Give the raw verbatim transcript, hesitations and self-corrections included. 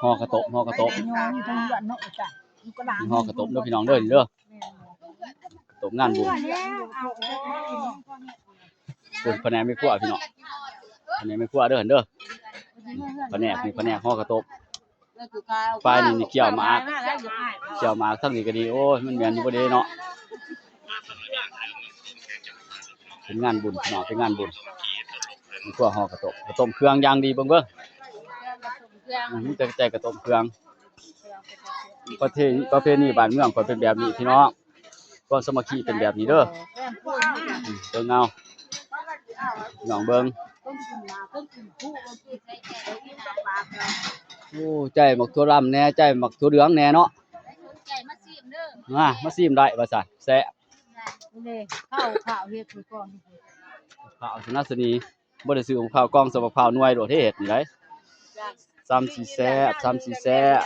ห่อข้าวต้ม ห่อข้าวต้ม ยองอยู่ตรงเรือนเนาะจ้ะ ห่อข้าวต้มเด้อพี่น้องเด้อ นี่เด้อ ข้าวต้มงานบุญ เป็นผนกแม่ครัวพี่น้อง ผนกแม่ครัวเด้อ เด้อ ผนกนี่ผนกห่อข้าวต้ม ปลายนี่นี่เคี่ยวหมาก เคี่ยวหมาก ทั้งนี้ก็ดี โอ้ย มันแม่นอยู่บ่เด้เนาะ เป็นงานบุญเนาะ เป็นงานบุญ แม่ครัวห่อข้าวต้ม ข้าวต้มเครื่องอย่างดี เบิ่งเบิ่ง อืม มีแต่ แต่ข้าวต้มเครื่อง ประเพณี ประเพณีบ้านเมืองข้อยเป็นแบบนี้พี่น้อง ความสามัคคีเป็นแบบนี้เด้อ อืม เบิ่งเอา พี่น้องเบิ่ง โอ้ ใส่หมากถั่วดำแหน่ ใส่หมากถั่วเหลืองแหน่เนาะ ใจมาชิมเด้อ มา มาชิมได้ว่าซั่น แซ่บ เลยข้าวข้าวเฮ็ดไปก่อน ข้าวสนัสนี บ่ได้ซื้อของข้าวกล่อง สำหรับข้าวหน่วยโลดเฮ็ดนี่ได้ ซ้ำสิแซ่บ ซ้ำสิแซ่บ